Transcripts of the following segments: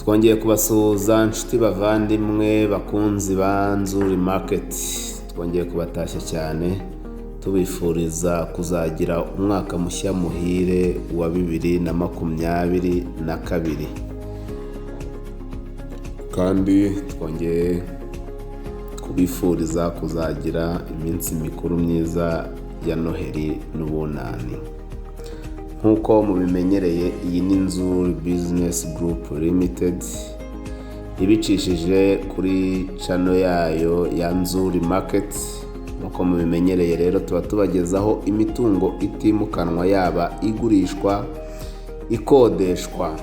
Twongeye kubasuhuza, nshuti bavandimwe, bakunzi ba Nzuri Market. Twongeye kubatashya cyane, tubifuriza kuzagira umwaka mushya muhire wa 2022. Kandi twongeye kubifuriza kuzagira iminsi mikuru myiza ya Noheli n'Ubunani. Nk'uko mubimenyereye, iyi ni Nzuri Business Group Limited ibicishije kuri channel yayo ya Nzuri Market. Nk'uko mubimenyereye rero, tuba tubagezaho imitungo itimukanwa, yaba igurishwa, ikodeshwa,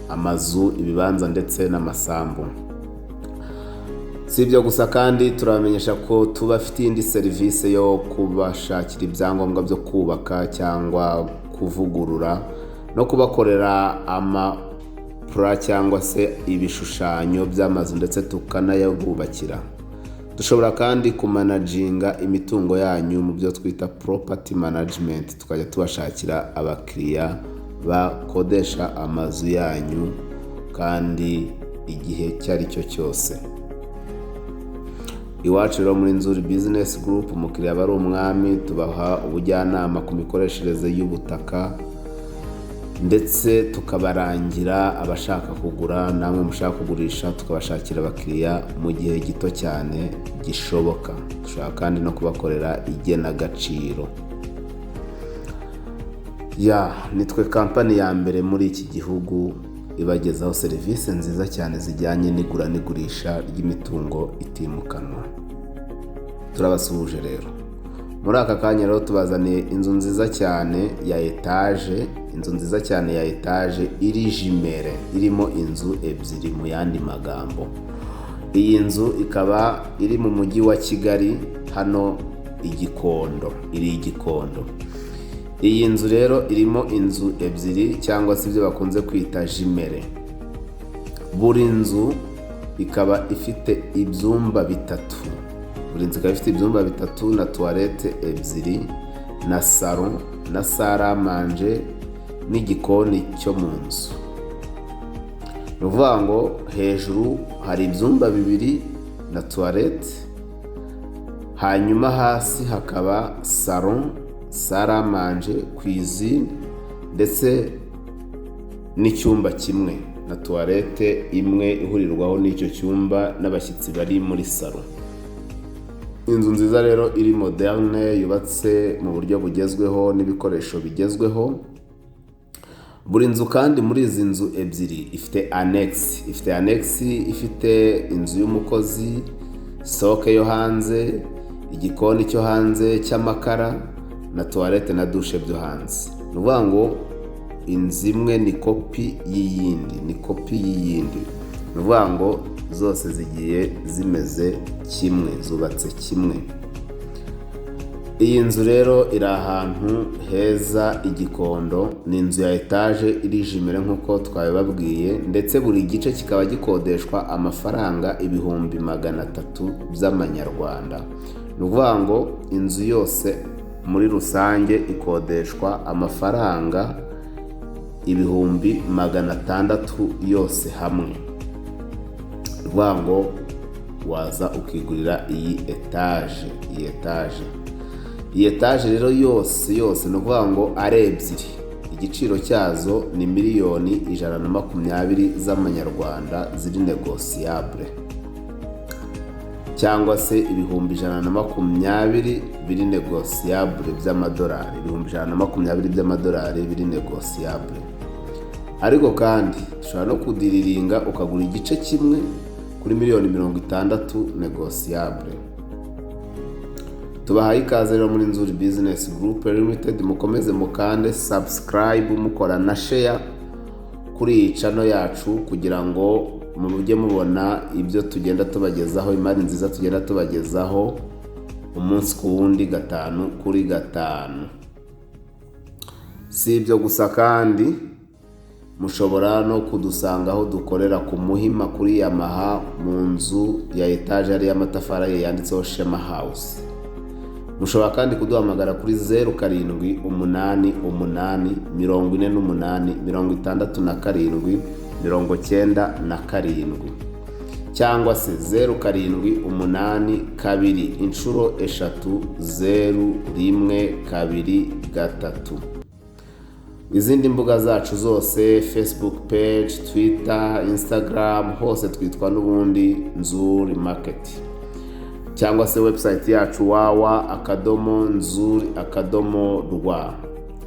amazu, ibibanza ndetse n'amasambu. Si ibyo gusa kandi, turabamenyesha ko tubafitiye indi serivisi yo kubashakira ibyangombwa byo kubaka cyangwa kuvugurura, no kubakorera amaplan cyangwa se ibishushanyo by'amazu, ndetse tukanayabubakira. Dushobora kandi kumanaginga imitungo yanyu mu byo twita property management, tukajya tubashakira abakiriya bakodesha amazu yanyu kandi igihe icyo ari cyo cyose. Iwacu rero muri Nzuri Business Group, umukiriya aba ari umwami. Tubaha ubujyanama ku mikoreshereze y'ubutaka, ndetse tukabarangira abashaka kugura, namwe mushaka kugurisha tukabashakira abakiriya mu gihe gito cyane gishoboka. Dushobora kandi no kubakorera igenagaciro. Ya, nitwe kampani ya mbere muri iki gihugu ibagezaho serivisi nziza cyane zijyanye n'igura n'igurisha ry'imitungo itimukanwa. Turabasuhuje rero. Muri aka kanya rero tubazaniye inzu nziza cyane ya etaje, inzu nziza cyane ya etaje iri jumelée, irimo inzu ebyiri. Mu yandi magambo, iyi nzu ikaba iri mu Mujyi wa Kigali, hano i Gikondo, iri i Gikondo. Iyi nzu rero irimo inzu ebyiri cyangwa se ibyo bakunze kwita jumelée. Buri nzu ikaba ifite ibyumba bitatu, buri nzu ikaba ifite ibyumba bitatu na toilette ebyiri na salon na salle à manger n'igikoni cyo mu nzu. Ni ukuvuga ngo hejuru hari ibyumba bibiri na toilette, hanyuma hasi hakaba salon, salle à manger, cuisine ndetse n'icyumba kimwe na toilette imwe ihurirwaho n'icyo cyumba n'abashyitsi bari muri salon. Inzu nziza rero iri moderne, yubatse mu buryo bugezweho n'ibikoresho bigezweho. Buri nzu kandi muri izi nzu ebyiri ifite annexe, ifite annexe, ifite inzu y'umukozi, stock yo hanze, igikoni cyo hanze cy'amakara na toilette na douche byo hanze. Ni ukuvuga ngo inzu imwe ni kopi y'iyindi, ni kopi y'iyindi. Ni ukuvuga ngo zose zigiye zimeze kimwe, zubatse kimwe. Iyi nzu rero iri ahantu heza i Gikondo. Ni inzu ya etaje iri jumelée nk'uko twabibabwiye, ndetse buri gice kikaba gikodeshwa amafaranga 300,000 by'amanyarwanda. Ni ukuvuga ngo inzu yose muri rusange ikodeshwa amafaranga 600,000 yose hamwe. Ni ukuvuga ngo waza ukigurira iyi etaje. Iyi etaje rero yose yose, ni ukuvuga ngo ari ebyiri, igiciro cyazo ni 120,000,000 z'amanyarwanda ziri négociable, cyangwa se 120,000 biri négociable by'amadolari, 120,000 by'amadolari biri négociable. Ariko kandi dushobora no kudiriringa ukagura igice kimwe kuri 60,000,000 négociable. Tubahaye ikaze rero muri Nzuri Business Group Limited. Mukomeze mukande subscribe, mukora na share kuri iyi channel yacu, kugira ngo mujye mubona ibyo tugenda tubagezaho, imari nziza tugenda tubagezaho umunsi ku wundi, gatanu kuri gatanu. Si ibyo gusa kandi, mushobora no kudusanga aho dukorera ku Muhima, kuri Yamaha, mu nzu ya etaje ariyo y'amatafari ahiye yanditseho Shema House. Mushobora kandi kuduhamagara kuri 0788 48 67 97 cyangwa se 0782 000 123. Izindi mbuga zacu zose, Facebook page, Twitter, Instagram, hose twitwa n'ubundi Nzuri Market, cyangwa se website yacu www.nzuri.rw.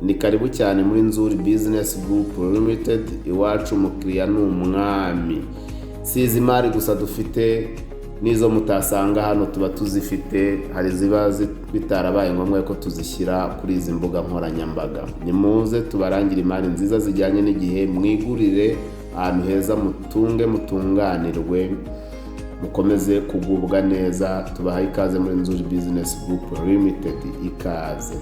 Ni karibu cyane muri Nzuri Business Group Limited. Iwacu umukiriya ni umwami. Si izi mari gusa dufite, n'izo mutasanga hano tuba tuzifite. Hari iziba bitarabaye ngombwa ko tuzishyira kuri izi mbuga nkoranyambaga. Nimuze tubarangire imari nziza zijyanye n'igihe, mwigurire ahantu heza, mutunge mutunganirwe, mukomeze kugubwa neza. Tubahaye ikaze muri Nzuri Business Group Limited. Ikaze.